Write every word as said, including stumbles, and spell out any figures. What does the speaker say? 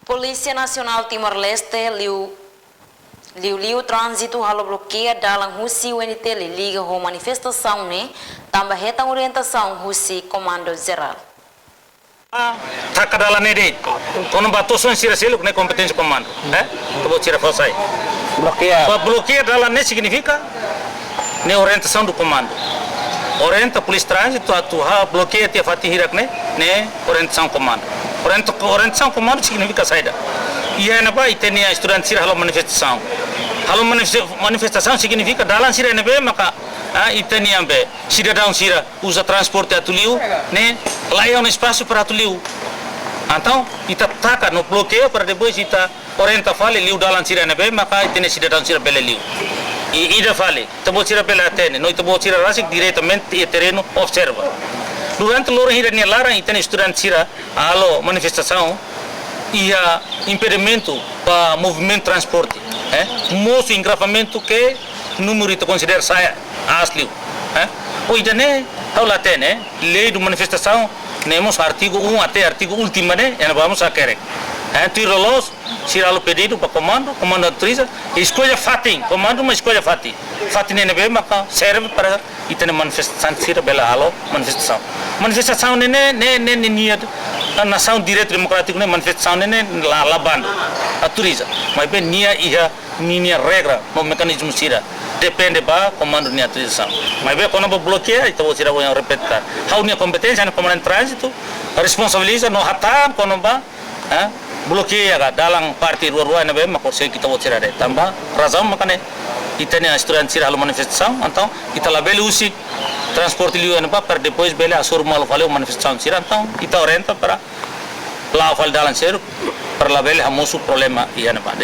Polísia Nasionál Timor-Leste liu, liuliu tránzitu halo blokeia dalan husi U N T L liga ho manifestasaun ne'e, tanba hetan orientasaun husi Komandu Jerál. Taka dalan ne'e de'it. Kona-ba atuasaun sira seluk ne'e kompeténsia komandu. Eh? Ita-boot sira fó sai. Blokeia. Ba blokeia dalan ne'e signifika ne'e orientasaun do komandu. Orienta polísia tránzitu atu halo blokeia tiha fatin hirak ne'e, ne'e orientasaun komandu. Orienta-, orientasaun komandu signifika saida? Iha ne'ebá ita-nia estudante sira halo manifestasaun. Halo manifesta-, manifestasaun signifika dalan sira ne'ebé maka, ah, ita-nia be sidadaun sira uza transporte atu liu, ne'e la iha ona espasu para atu liu. Entaun, ita taka no blokeia para depois ita orienta fali liu dalan sira ne'ebé maka ita-nia sidadaun sira bele liu. I ida fali, ita-boot sira bele hatene, no ita-boot sira rasik diretamente iha terrenu observa. Durante loron hira nia laran ita-nia estudante sira halo manifestasaun iha impedimentu ba movimentu transporte, eh? Mosu engarrafamentu ke númeru ita konsidera sa'e aas liu, eh? Ho ida-ne'e, ha'u la hatene, lei do manifestasaun, ne'e mós artigu um até artigu última ne'e, ena vamos a querer. Eh, tuir loloos, sira halo pedidu ba komandu, komandu autoriza, eskolla fatin, komandu mak eskolla fatin. Fatin ne'ebé maka serve para ita-nia manifestante sira bele halo manifestasaun. Manifestasaun ne'e, ne'e, ne'e, ne'e, ne'e nia nasaun direitu demokrátiku ne'e manifestasaun ne'e, ne'e la, la bandu. Autoriza. Maibé nia iha ninia regra no mekanizmu sira. Depende ba komandu nia autorizasaun. Maibé kona-ba blokeia, ita-boot sira bele repete. Ha'u-nia kompeténsia, ha'u-nia komandante tránzitu, responsabiliza no hatán kona-ba, eh, blokeia ka dalan parte rua-rua ne'ebé mak konsege ita-boot sira haree. Tanba razaun maka ne'e, ita-nia estudante sira halo manifestasaun, entaun ita labele husik transporte liu ne'ebá para depois bele hasoru malu fali manifestasaun sira, entaun ita orienta para la'o fali dalan seluk, para labele hamosu problema iha ne'ebá.